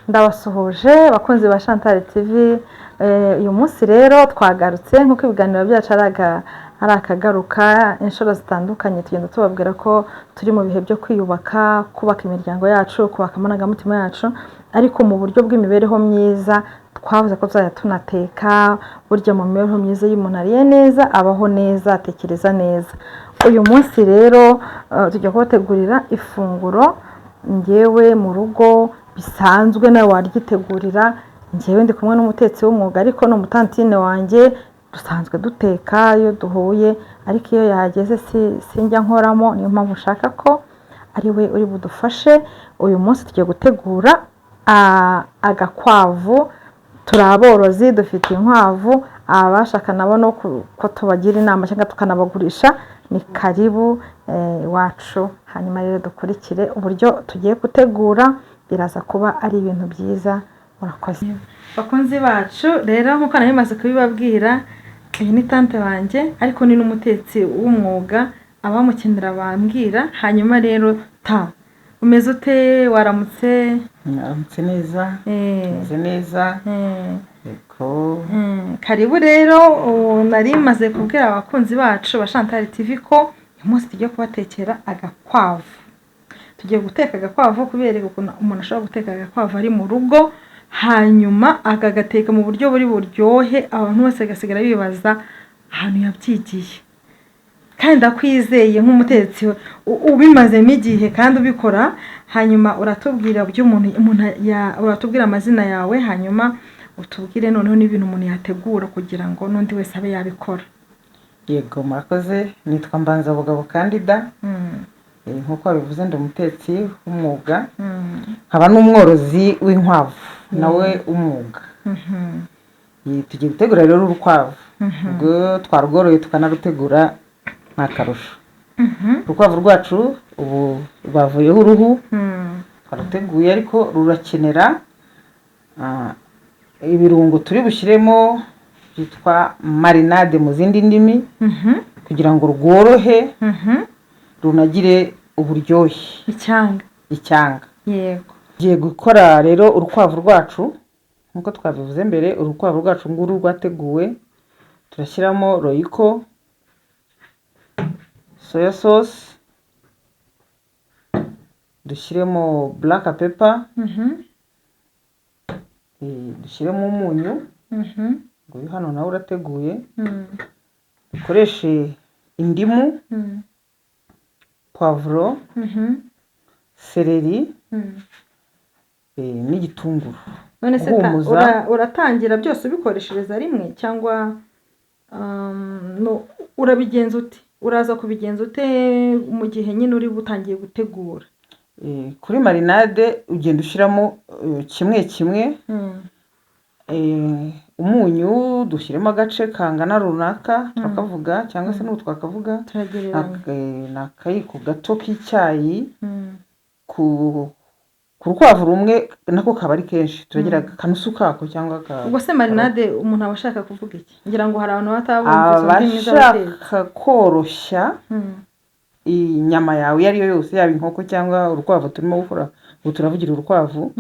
Ndabasuhuje abakunzi ba Chantal TV. Uyu munsi rero twagarutse nk'uko ibiganiro byacu ari akagaruka inshuro zitandukanye. Tugenda tubabwira ko turi mu bihe byo kwiyubaka, kubaka imiryango yacu, kubaka amarangamutima yacu, ariko mu buryo bw'imibereho myiza. Twavuze ko tuzajya tunateka. Burya mu mibereho myiza, iyo umuntu ariye neza abaho neza, atekereza neza. Uyu munsi rero tujya kubategurira ifunguro ngewe mu rugo bisanzwe, nawe waryitegurira. Ngewe ndi kumwe n'umutetsi w'umwuga, ariko ni umutantine wanjye, dusanzwe duteka iyo duhuye, ariko iyo yahageze sinjya nkoramo. Niyo mpamvu nshaka ko ari we uri budufashe. Uyu munsi tugiye gutegura agakwavu. Turi aborozi, dufite inkwavu. Abashaka nabo no ko tubagira inama cyangwa tukanabagurisha, ni karibu iwacu. Hanyuma rero dukurikire uburyo tugiye gutegura, biraza kuba ari ibintu byiza. Murakoze, bakunzi bacu. Rero nk'uko nari maze kubibabwira, iyi ni tante wanjye, ariko ni n'umutetsi w'umwuga. Abamukenera bambwira. Hanyuma rero ta, umeze ute? Waramutse? Mwaramutse neza. Meze neza. Yego. Karibu rero. Ubu nari maze kubwira abakunzi bacu ba Chantal TV ko uyu munsi tugiye kubatekera agakwavu. Tugiye guteka agakwavu, kubereka ukuntu umuntu ashobora guteka agakwavu ari mu rugo, hanyuma akagateka mu buryo buri buryohe, abantu bose bagasigara bibaza ahantu yabyigiye. Kandi ndakwizeye nk'umutetsi ubimazemo igihe kandi ubikora. Hanyuma uratubwira uburyo umuntu uratubwira amazina yawe, hanyuma utubwire noneho n'ibintu umuntu yategura kugira ngo n'undi wese abe yabikora. Yego, murakoze. Nitwa Mbanzabugabo Kandida. Nk'uko babivuze, ndi umutetsi w'umwuga, nkaba n'umworozi w'inkwavu nawe w'umwuga. Tugiye gutegura rero urukwavu. Ubwo twarworoye tukanarutegura, ni akarusho. Urukwavu rwacu ubu rwavuyeho uruhu, twaruteguye, ariko rurakenera ibirungo turi bushyiremo byitwa marinade mu zindi ndimi, kugira ngo rworohe, runagire uburyohe. Icyanga. Icyanga. Yego. Tugiye gukora rero urukwavu rwacu nk'uko twabivuze mbere. Urukwavu rwacu nguru rwateguwe. Turashyiramo Royco, soya sauce, dushyiremo black pepper, dushyiremo umunyu. Nguyu hano nawe urateguye. Dukoreshe indimu, poivron, seleri, n'igitunguru. None se Guhumuza. Uratangira byose ubikoreshereza rimwe cyangwa no, urabigenza ute? Uraza kubigenza ute mu gihe nyine uri butangiye gutegura? Kuri marinade ugenda ushyiramo kimwe kimwe. Umunyu dushyiremo agace kangana runaka, turakavuga cyangwa se n'ubu twakavuga. Turagereranya. Ni akayiko gato k'icyayi ku rukwavu rumwe, nako kaba ari kenshi, turagira akanusu kako cyangwa Ubwo se marinade umuntu aba ashaka kuvuga iki? Ngira ngo hari abantu batabumva izo ndimi z'abatetsi. Abashaka koroshya inyama yawe iyo ari yo yose, yaba inkoko cyangwa urukwavu turimo gukora ubu, turavugira urukwavu,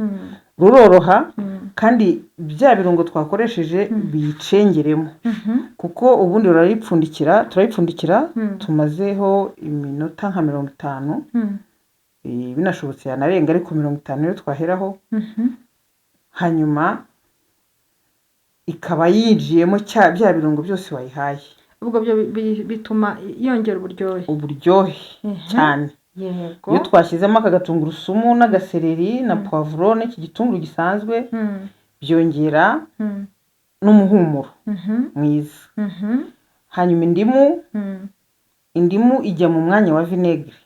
ruroroha, kandi bya birungo twakoresheje biyicengeremo, kuko ubundi rurayipfundikira, turayipfundikira. Tumazeho iminota nka 50, binashobotse yanarenga, ariko 50 niyo twaheraho. Hanyuma ikaba yinjiyemo bya birungo byose wayihaye. Ubwo byo bituma yongera uburyohe. Uburyohe cyane. Iyo twashyizemo aka gatungurusumu n'agaseleri na poivron n'iki gitunguru gisanzwe, byongera n'umuhumuro mwiza. Hanyuma indimu, indimu ijya mu mwanya wa vinaigre.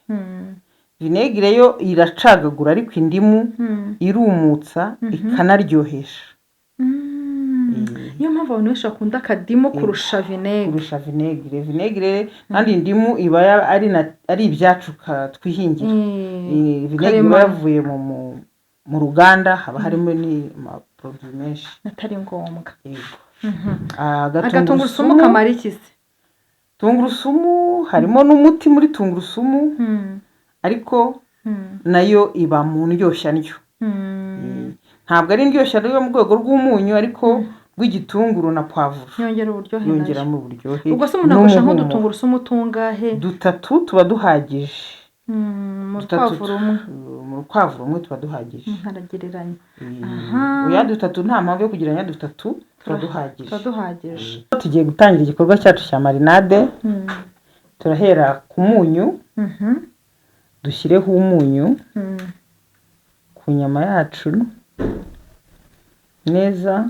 Vinaigre yo iracagagura, ariko indimu irumutsa, ikanaryohesha. Niyo mpamvu abantu benshi bakunda akadimu kurusha vinaigre. Kurusha vinaigre. Vinaigre kandi indimu iba ari ibyacu twihingira. Vinaigre iba Karemano. yavuye mu ruganda, haba harimo n'amaproduits menshi atari ngombwa. Yego. Agatungurusumu kamara iki se? Tungurusumu harimo n'umuti muri tungurusumu, ariko nayo iba mu ndyoshya. Ntabwo ari indyoshya yo mu rwego rw'umunyu, ariko rw'igitunguru na poivron yongera uburyohe, yongeramo uburyohe. Ubwo se umuntu akoresha nk'udutungurusumu tungahe? Dutatu tuba duhagije. Mu rukwavu rumwe. Mu rukwavu rumwe tuba duhagije. Ntaragereranya. Oya, dutatu nta mpamvu yo kugereranya, dutatu tuba duhagije. Tuba duhagije. Tugiye gutangira igikorwa cyacu cya marinade. Turahera ku munyu, dushyireho umunyu ku nyama yacu neza,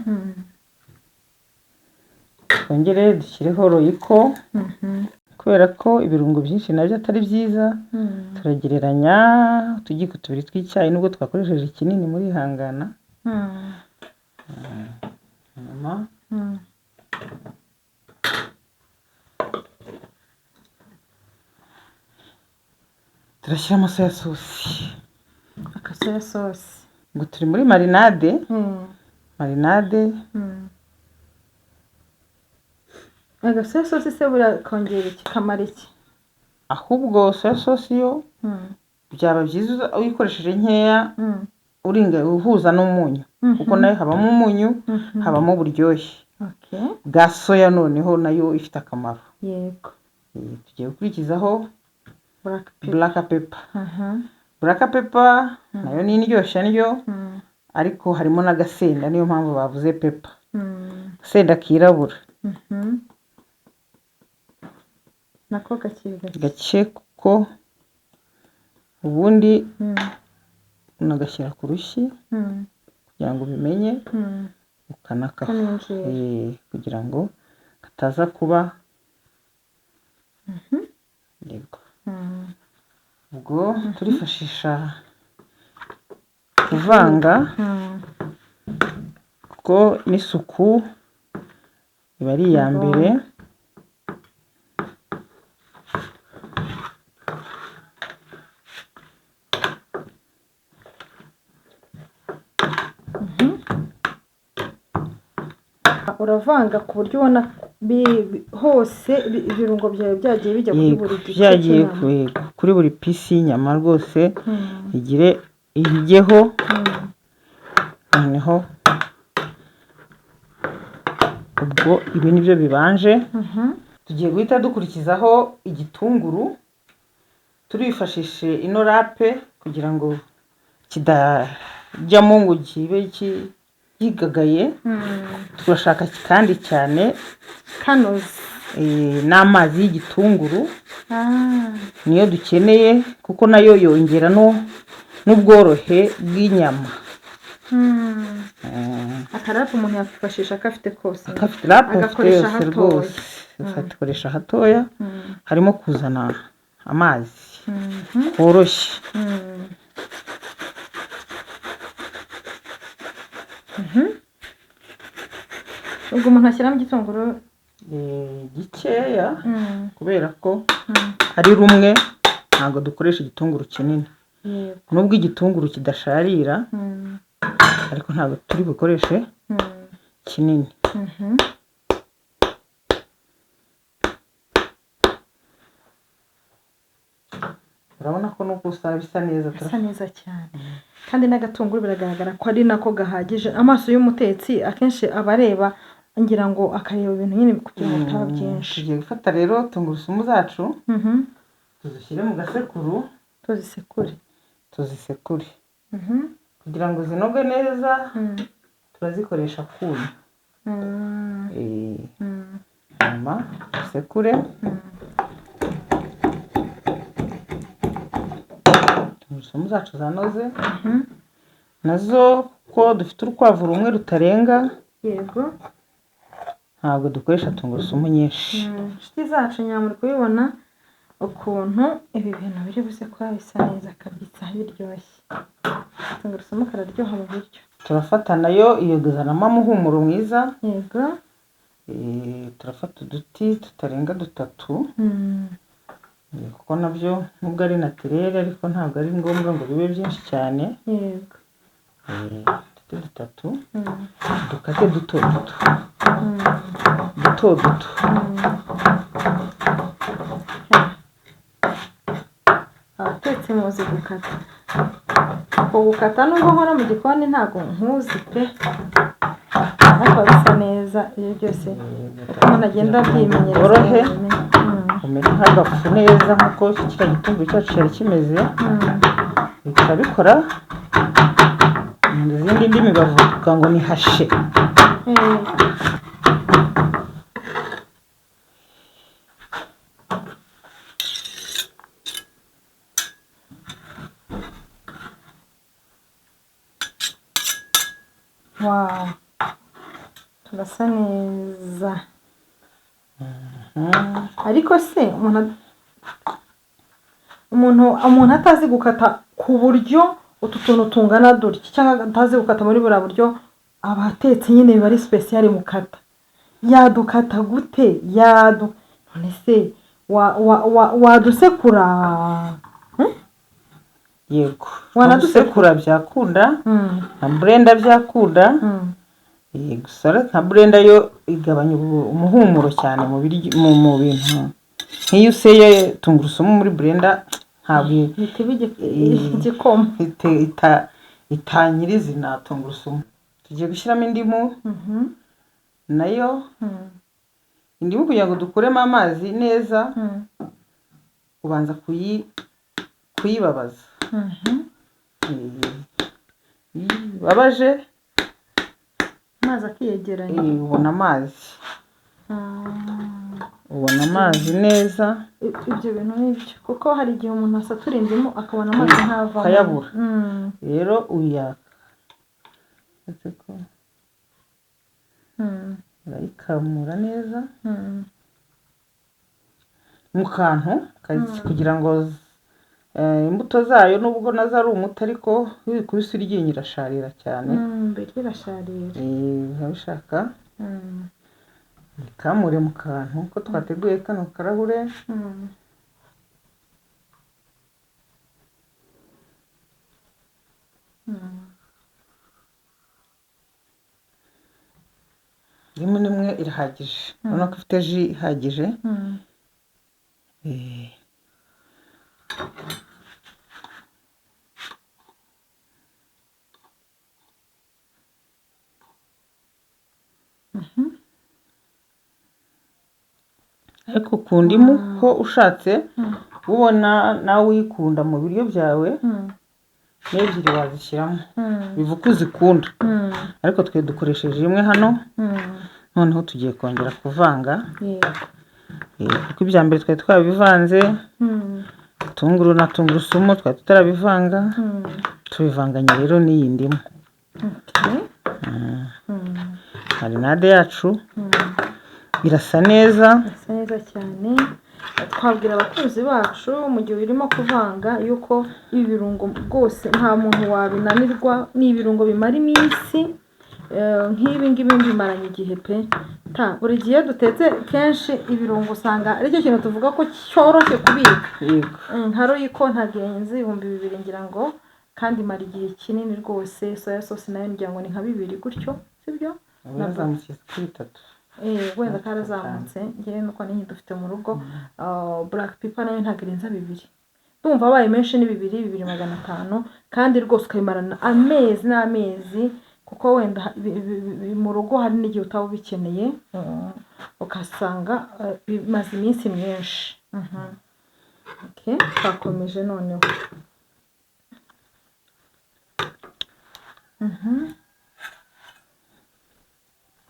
twongere dushyireho royiko, kubera ko ibirungo byinshi nabyo atari byiza. Turagereranya utugiko tubiri tw'icyayi, nubwo twakoresheje kinini murihangana. Hanyuma turashyiramo soya sosi. Aka soya sauce. Ngo turi muri marinade. Marinade. Aga soya sauce se buriya kongera iki, kamara iki? Ahubwo soya sauce yo byaba byiza uyikoresheje nkeya, uringa uhuza n'umunyu, kuko nayo habamo umunyu, habamo uburyohe bwa soya, noneho nayo ifite akamaro. Tugiye gukurikizaho Black pepper. Black pepper. Black pepper nayo ni indyoshya ndyo, ariko harimo n'agasenda, niyo mpamvu bavuze pepper, agasenda kirabura. Nako gake gake. Gake, kuko ubundi unagashyira ku rushyi kugira ngo ubimenye, ukanakaha Kaminjira. Kugira ngo kataza kuba. Yego. Ubwo turifashisha kuvanga, kuko n'isuku iba ari iya mbere. Uravanga ku buryo ubona hose ibirungo byawe byagiye bijya kuri Yego, buri gice byagiye cy'inyama. Kuri buri piece y'inyama rwose, igire ijyeho. Noneho ubwo ibi nibyo bibanje. Tugiye guhita dukurikizaho igitunguru, turifashishe ino râpe kugira ngo kidajyamo ngo kibe kigagaye. Turashaka kandi cyane Kanoze. N'amazi y'igitunguru niyo dukeneye, kuko nayo yongera no n'ubworohe bw'inyama. Aka râpe umuntu yakifashisha akafite kose. Akafite râpe afite Agakoresha yose hatoya. rwose, ugakoresha hatoya, harimo kuzana amazi koroshye. Ubwo umuntu ashyiramo igitunguru Gikeya, kubera ko ari rumwe, ntabwo dukoresha igitunguru kinini. Nubwo igitunguru kidasharira, ariko ntabwo turi bukoreshe kinini. Urabona ko nuko usanga bisa neza. Gasa neza cyane, kandi n'agatunguru biragaragara ko ari nako gahagije. Amaso y'umutetsi akenshi aba areba, ngira ngo akareba ibintu nyine kugira ngo bitaba byinshi. Tugiye gufata rero tungurusumu zacu, tuzishyire mu gasekuru. Tuzisekure. Tuzisekure kugira ngo zinoge neza. Turazikoresha kunyu. Hanyuma dusekure tungurusumu zacu zanoze. Nazo kuko dufite urukwavu rumwe rutarenga, ntabwo dukoresha tungurusumu nyinshi. Inshuti zacu, nyamuri kubibona ukuntu ibi bintu biri buze kuba bisa neza kabisa, biryoshye. Tungurusumu kararyoha mu biryo. Turafata nayo iyogezanamo umuhumuro mwiza. Turafata uduti tutarenga dutatu, kuko nabyo nubwo ari naturel, ariko ntabwo ari ngombwa ngo bibe byinshi cyane. Uduti dutatu, dukate duto duto, duto duto. Abatetse muzi gukata. Uko gukata nubwo nkora mu gikoni ntabwo nkuzi pe, ariko biba bisa neza iyo byose uko umuntu agenda abyimenyereza. Worohe. Mm. Umere nk'agafu neza nk'uko kiriya gitunguru cyacu cyari kimeze. Turabikora mu zindi ndimi bavuga ngo ni haché. Wow, turasa neza. Ariko se umuntu atazi gukata ku buryo utu tuntu tungana dutya, cyangwa atazi gukata muri buriya buryo, abatetse nyine biba ari spécial mukata, yadukata gute? Yadu none se wadusekura? Yego. Wanadusekura? Wanadusekura byakunda, na blender byakunda. Gusa nka blender yo igabanya umuhumuro cyane mu biryo, mu bintu nk'iyo useye tungurusumu muri blender ntabwo Ihita iba igikoma. Ita nyirizina tungurusumu. Tugiye gushyiramo indimu nayo. Indimu kugira ngo dukuremo amazi neza, ubanza kuyibabaza. Iyo ubabaje, amazi akiyegeranya. Ubona amazi, ubona amazi neza. Ibyo bintu ni byo, kuko hari igihe umuntu asatura indimu akabona amazi ntavamo. Ukayabura. Rero uyaka uretse ko urayikamura neza mu kantu kugira ngo imbuto zayo, nubwo nazo ari umuti, ariko iyo uyikubise iryinyo irasharira cyane. Mbere irasharira. Biba bishaka ikamure mu kantu ko twateguye kano karahure. Rimwe n'imwe irahagije, urabona ko ifite jus ihagije. Ariko ku ndimu ho ushatse, ubona nawe uyikunda mu biryo byawe, n'ebyiri wazishyiramo, bivuga ko uzikunda. Ariko twe dukoresheje imwe hano. Noneho tugiye kongera kuvanga. Kuko ibya mbere twari twabivanze, tunguru na tungurusumu twari tutarabivanga. Tubivanganye rero n'iyi ndimu. Marinade yacu irasa neza. Irasa neza cyane. Twabwira abakunzi bacu, mu gihe urimo kuvanga, yuko ibi birungo rwose nta muntu wabinanirwa. Ni ibirungo bimara iminsi. Nk'ibi ngibi bimaranye igihe pe. Ta buri gihe iyo dutetse kenshi ibirungo usanga aricyo kintu tuvuga ko cyoroshye kubika. Nka Royco ntabwo irenze 2000 ngira ngo, kandi imara igihe kinini rwose. Soya sauce nayo ngira ngo ni nka 2000 gutyo, sibyo? Ubu yazamutse kuri 3. Wenda karazamutse, ngewe nuko ninyi dufite mu rugo. Black pepper nayo ntabwo irenza 2000, ndumva abaye menshi ni 2000, 2500, kandi rwose ukabimarana amezi n'amezi, kuko wenda mu rugo hari n'igihe utaba ubikeneye, ugasanga bimaze iminsi myinshi. Okay, twakomeje noneho.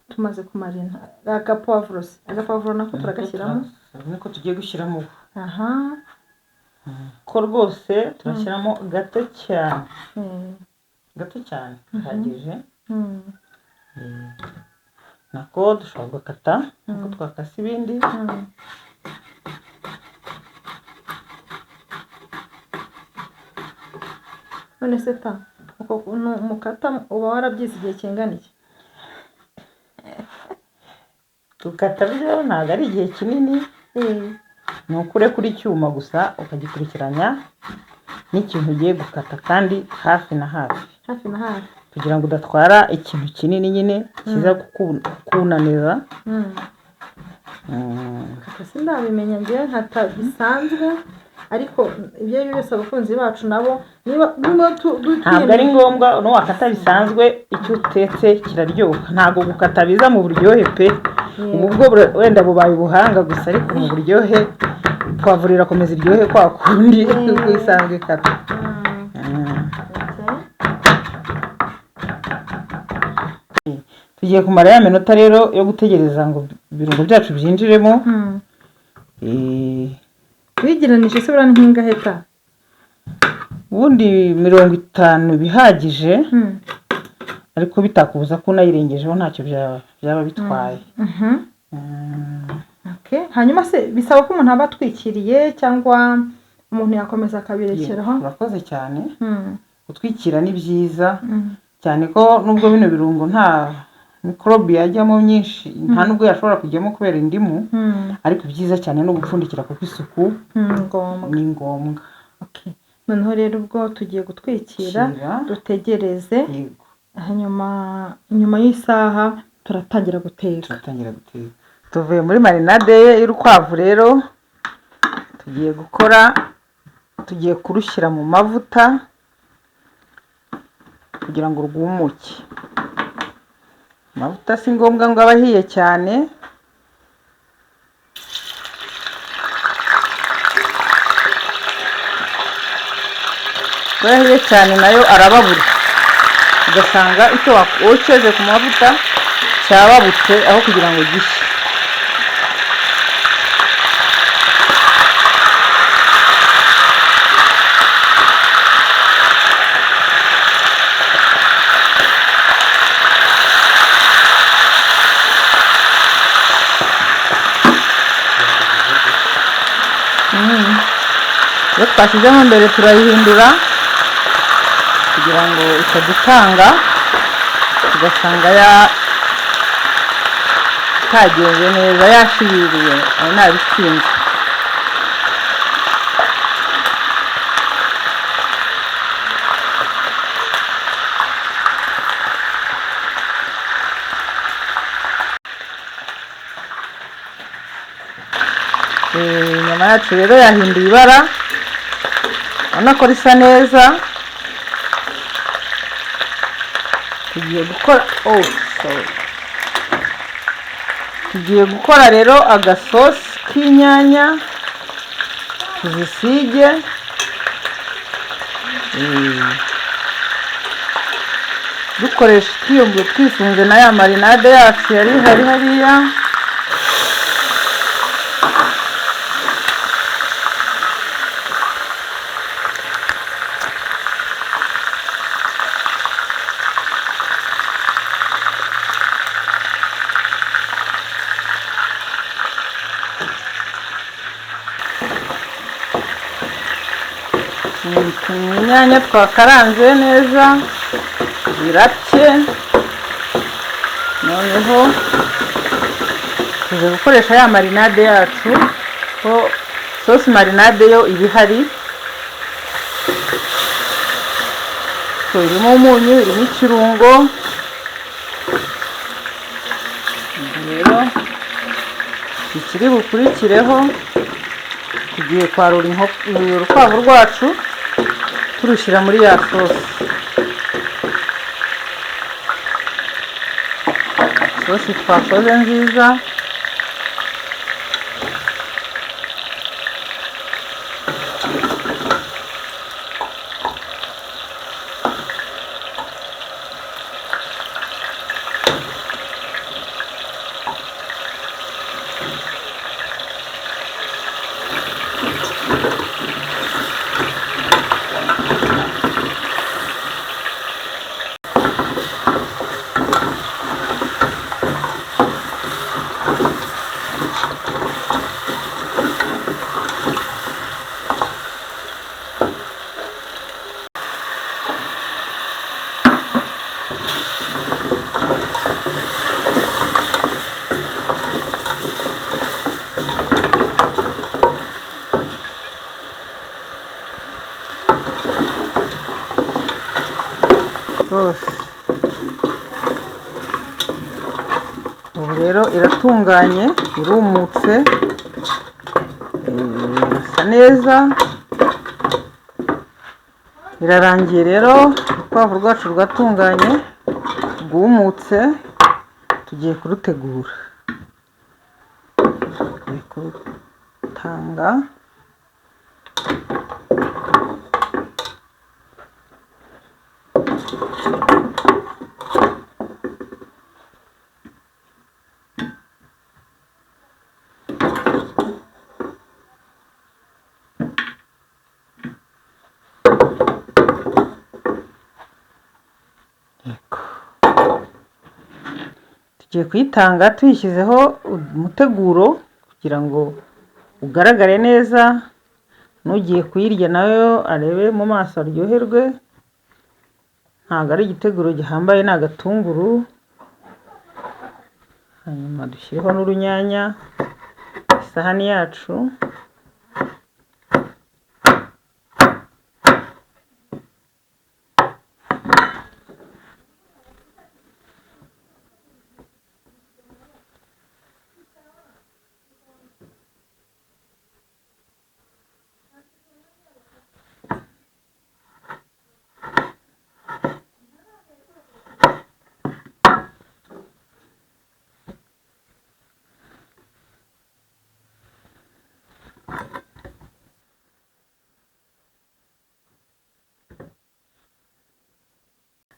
Tumaze kumarina agapoivre se, agapoivre nako turagashyiramo? Niko tugiye gushyiramo ubu. Ko rwose turashyiramo gato cyane. Gato cyane gahagije. Nako dushobora gukata nkuko twakase ibindi. None se ta uko kuntu mukata uba warabyize igihe kingana iki? Gukata byo ntabwo ari igihe kinini. Ni ukure kuri cyuma gusa ukagikurikiranya n'ikintu ugiye gukata, kandi hafi na hafi. Hafi na hafi. Kugira ngo udatwara ikintu kinini nyine kiza kukunaniza. Kata sindabimenya, ngewe nkata bisanzwe. Ariko ibyo ari byo byose, abakunzi bacu nabo niba Ntabwo ari ngombwa, no wakata bisanzwe icyo utetse kiraryoha. Ntabwo gukata biza mu buryohe pe. Ubu bwo wenda bubaye ubuhanga gusa, ariko mu buryohe poivron irakomeza iryohe kwa kundi uko isanzwe ikata. Tugiye kumara ya minota rero yo gutegereza ngo ibirungo byacu byinjiremo. Wigereranije se buriya ni nk'ingahe ta? Ubundi 50 bihagije, ariko bitakubuza ko unayirengejeho ntacyo byaba bitwaye. Okay. Hanyuma se bisaba ko umuntu aba atwikiriye cyangwa umuntu yakomeza akabirekeraho? Urakoze cyane. Gutwikira ni byiza cyane, ko nubwo bino birungo nta mikorobe yajyamo myinshi, nta nubwo yashobora kujyamo kubera indimu, ariko ibyiza cyane ni ugupfundikira kuko isuku Ngombwa. ni ngombwa. Okay. Noneho rero ubwo tugiye gutwikira, Shyira. dutegereze. Yego. Hanyuma nyuma y'isaha turatangira guteka. Turatangira guteka. Tuvuye muri marinade y'urukwavu rero, tugiye kurushyira mu mavuta kugira ngo rwumuke. Amavuta si ngombwa ngo abe ahiye cyane. Kuko ahiye cyane nayo arababura, ugasanga icyo wokeje ku mavuta cyababutse aho kugira ngo gishye. Iyo twashyizemo mbere turayihindura kugira ngo itadutanga, tugasanga itagenze neza, yashiririye, aho nabitsinze. Inyama yacu rero yahinduye ibara, urabona ko risa neza. Tugiye gukora, oh, sorry. Tugiye gukora rero agasosi k'inyanya tuzisige. Dukoresha twiyunguye twisunze na ya marinade yacu yari ihari hariya. Inyanya twakaranze neza zirapye, noneho tuje gukoresha ya marinade yacu, ko sosi marinade yo iba ihari. So, irimo umunyu, irimo ikirungo. Rero ikiri bukurikireho, tugiye kwarura urukwavu rwacu turushyira muri ya sosi. Sosi twakoze nziza. Rwose ubu rero iratunganye, irumutse, irasa neza. Birarangiye rero, urukwavu rwacu rwatunganye, rwumutse, tugiye kurutegura. Tugiye kurutanga. Tugiye kuyitanga tuyishyizeho umuteguro kugira ngo ugaragare neza, n'ugiye kuyirya nayo arebe mu maso aryoherwe. Ntabwo ari igiteguro gihambaye, ni agatunguru, hanyuma dushyireho n'urunyanya, isahani yacu.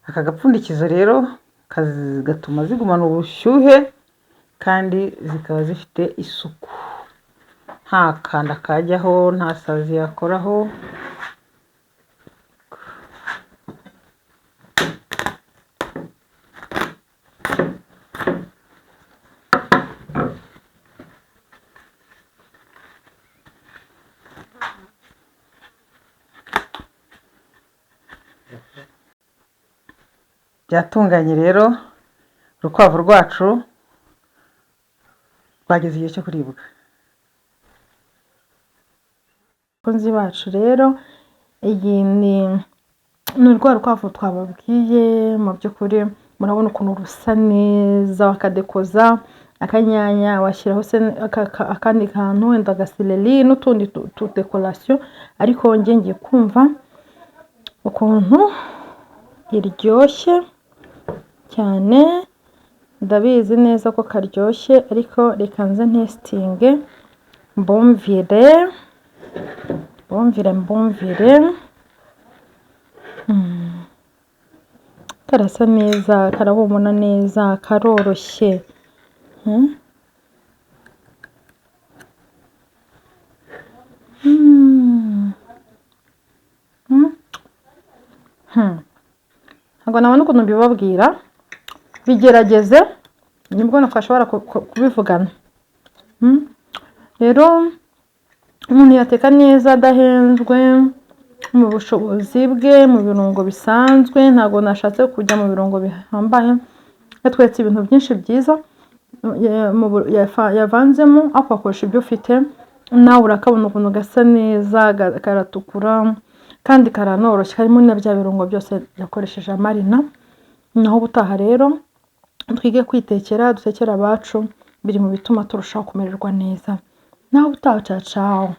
Aka gapfundikizo rero gatuma zigumana ubushyuhe kandi zikaba zifite isuku, nta kanda kajyaho, nta sazi yakoraho. Byatunganye rero, urukwavu rwacu rwageze igihe cyo kuribwa. Abakunzi bacu rero, iyi ni rwa rukwavu twababwiye. Mu by'ukuri murabona ukuntu rusa neza, bakadekoza akanyanya, washyiraho se akandi kantu wenda agaseleri n'utundi tudekorasiyo, ariko njye ngiye kumva ukuntu iryoshye cyane. Ndabizi neza ko karyoshye, ariko reka nze ntesitinge mbumvire, mbumvire, mbumvire. Karasa neza, karahumura neza, karoroshye. Ntabwo nabona ukuntu mbibabwira, bigerageze nibwo twashobora kubivugana. Rero umuntu yateka neza adahenzwe mu bushobozi bwe, mu birungo bisanzwe. Ntabwo nashatse kujya mu birungo bihambaye, yatweretse ibintu byinshi byiza yavanzemo, ariko wakoresha ibyo ufite nawe. Urakabona ukuntu gasa neza, karatukura kandi karanoroshye, karimo na bya birungo byose yakoresheje amarina. Naho ubutaha rero twige kwitekera, dutekere abacu, biri mu bituma turushaho kumererwa neza. Naho ubutaha, cacaho.